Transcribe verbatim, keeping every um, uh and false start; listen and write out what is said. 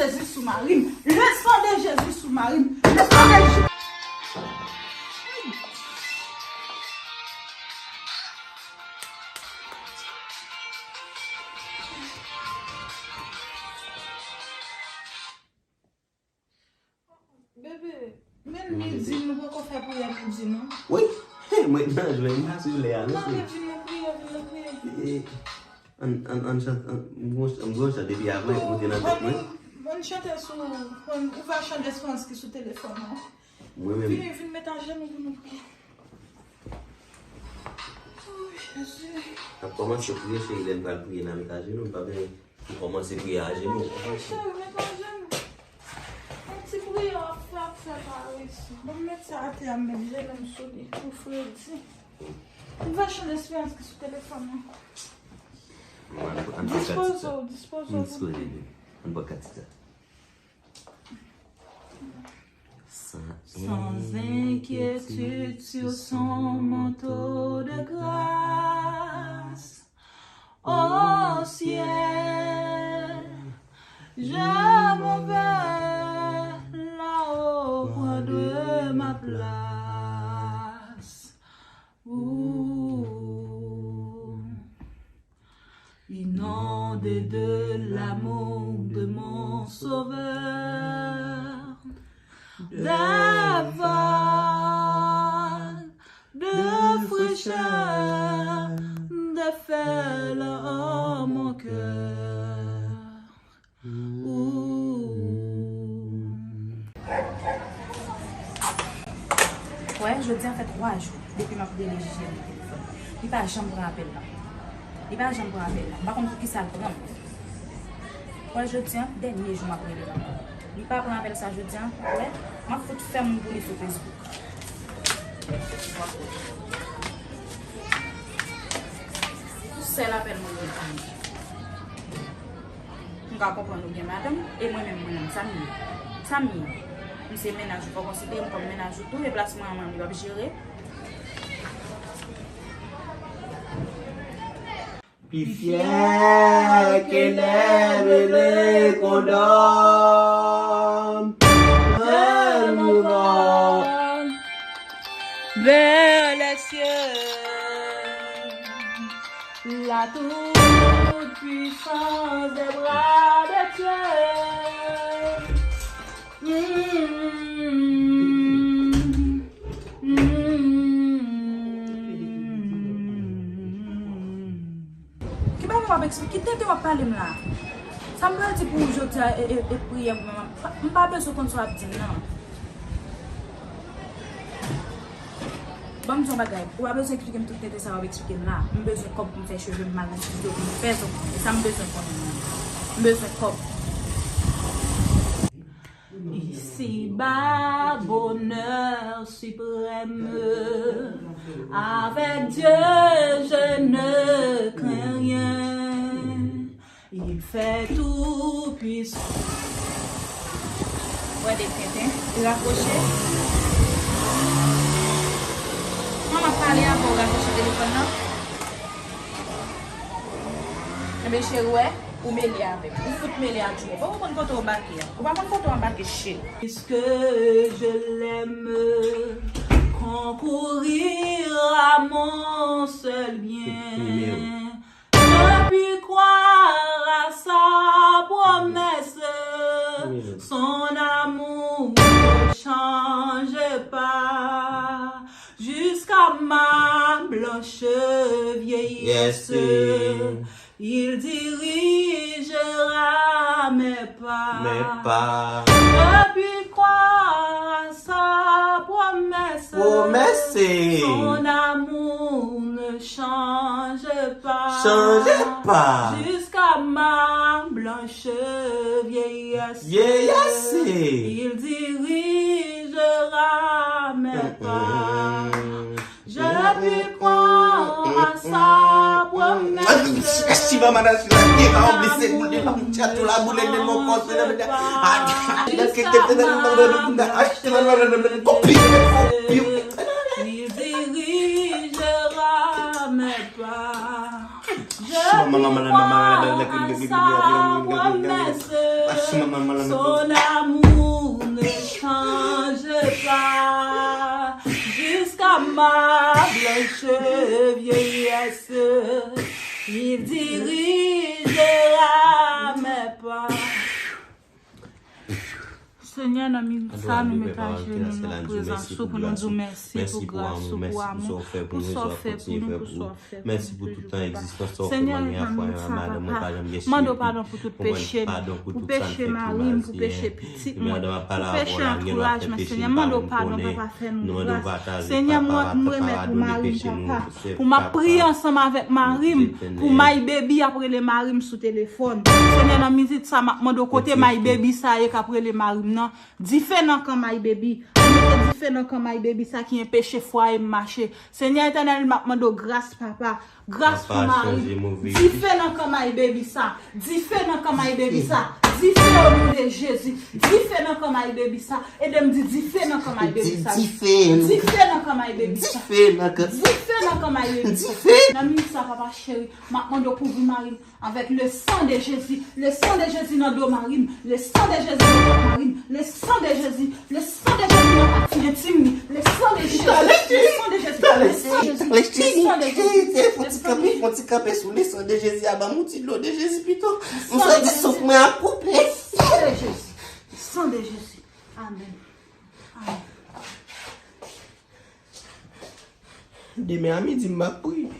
Jezi sou mari m. Le sang de Jésus sou mari m. Le sang de Jésus. Bebe, men li di nou poko fè priyè midi non. Wi, mwen nan jwenn la sou lè a non. Mande vin nou priye, vin nou priye. An, an, an chante, an, m gon, m gon chante epi apre, moute nan tèt mwen. Bon, bon, chante sou, bon, ou va chante esperans ki sou telefòn nan. Mwen menm. Vini, vin met ajenou pou nou priye. Oh, Jezi. N ap kòmanse priye, cheri, lè n pral priye, n a met ajenou, n pa gen pou kòmanse priye ajenou. Cheri, met ajenou. Yon ti priyè w ap fè, ap fè pa resi. Bon, m met sa atè a, m met jenou m sou li, pou fredi. M va chanje esperans ki sou telefòn nan. Dispoze w, dispoze w pou priye. Ann bwè kantik sa. Sans inquiétude sur son manteau de grâce, au ciel, je m'en vais là-haut prendre ma place. Ouh. Inondé de l'amour de mon Sauveur, des vagues de fraîcheur déferlent en mon cœur. Wè, jodi a fè twa jou depi m ap rele Jijè nan telefòn. Li pa janm pran apèl la. Li pa janm pran apèl la. M pa konn poukisa l pran m. Wè, jodi a, dènye jou m ap rele l ankò. Li pa pran apèl sa jodi a. Wè, m ap fout fè moun pou li sou Facebook. Sèl apèl mwen gen pou li. M ka konprann ou gen madanm, e mwen menm, mwen menm, sa m ye? Sa m ye? M se mennaj ou, fò w konsidere m kòm mennaj ou tou, e plasman an mwen menm li p ap jere. Pi fier que l'aigle, le condom, le mouvant vers les cieux. La toute puissance des bras de Dieu. Mm, mm. Ki bagay w ap eksplike? Ki tenten w ap pale m la? Sa m pral di pou ou jodi a, e, e, e priyè m, m pa bezwen konn sa w ap di m nan. Ban m di yon bagay, ou pa bezwen eksplike m tout tenten sa w ap eksplike m la. M bezwen kòb pou m fè cheve m, m al nan estidyo pou m fè zong. E sa m bezwen konnen. M bezwen kòb. Ici-bas, bonheur suprême, avec Dieu je ne crains rien. Il fait tout puissant. Wè de tenten, li rakwoche. Kòman pale avè w rakwoche telefòn nan? Enben cheri, wè, ou mele avè m. Ou fout mele ak Jimmy. Bon, ou konn kote w anbake a. Ou pa konn kote w anbake, cheri. Puisque je l'aime, concourir à mon seul bien. Depuis croire à sa promesse, son amour ne change pas. Jusqu'à ma blanche vieillesse, il dirigera mes pas. Mes pas. Depuis croire à sa promesse, promesse, son amour ne change pas. Change pas. Jusqu'à ma blanche vieillesse, vieillesse, il dirigera mes pas. Je puis croire à sa promesse. Si maman nan sila te pa oblise pou li pa moun chato la boule de mon kò se la. Jusqu'à ma blanche vieillesse, il dirigera mes pas. Je puis croire à sa promesse. Son amour ne change pas jusqu'à ma blanche vieillesse. Il dirigera mes pas. Senyè, nan minit sa, nou met ajenou nan prezans ou pou nou di w mèsi pou gras ou, pou amou, pou sa w fè pou nou, pou sa w fè pou nou, pou sa w fè pou nou toujou, papa. Senyè, nan minit sa, papa, mande w padon pou tout peche m, pou peche mari m, pou peche pitit mwen, pou peche antouraj mwen. Senyè, mande w padon, papa, fè nou gras. Senyè, mwen, m remèt ou mari m, papa, pou m ap priye ansanm avèk mari m, pou my baby ap rele mari m sou telefòn. Senyè, nan minit sa, m ap mande w kote my baby sa ye k ap rele mari m nan. Dife nan kan my baby. Mete dife nan kan my baby sa ki enpeche fwaye m mache. Senyè Etènèl, m ap mande w gras, papa. Gras pou mari m. Dife nan kan my baby sa. Dife nan kan my baby sa. Dife o non de Jezi. Dife nan kan my baby sa. Ede m di dife nan kan my baby sa. Dife nan kan my baby sa. Dife nan kan my baby sa. Nan minit sa, papa cheri, m ap mande w kouvri mari m. Avec le sang de Jésus, le sang de Jésus nan do mari m, le sang de Jésus nan kò mari m, le sang de Jésus, le sang de Jésus nan pati entim li, le sang de Jésus, le sang de Jésus, le sang de Jésus, le sang de Jésus, le sang de Jésus. Fon ti kanpe, fon ti kanpe sou le sang de Jésus a, ban m yon ti dlo de Jésus pito. M santi souf mwen ap koupe. Le sang de Jésus, le sang de Jésus. Amen. Amen. Demen a midi m ap priye.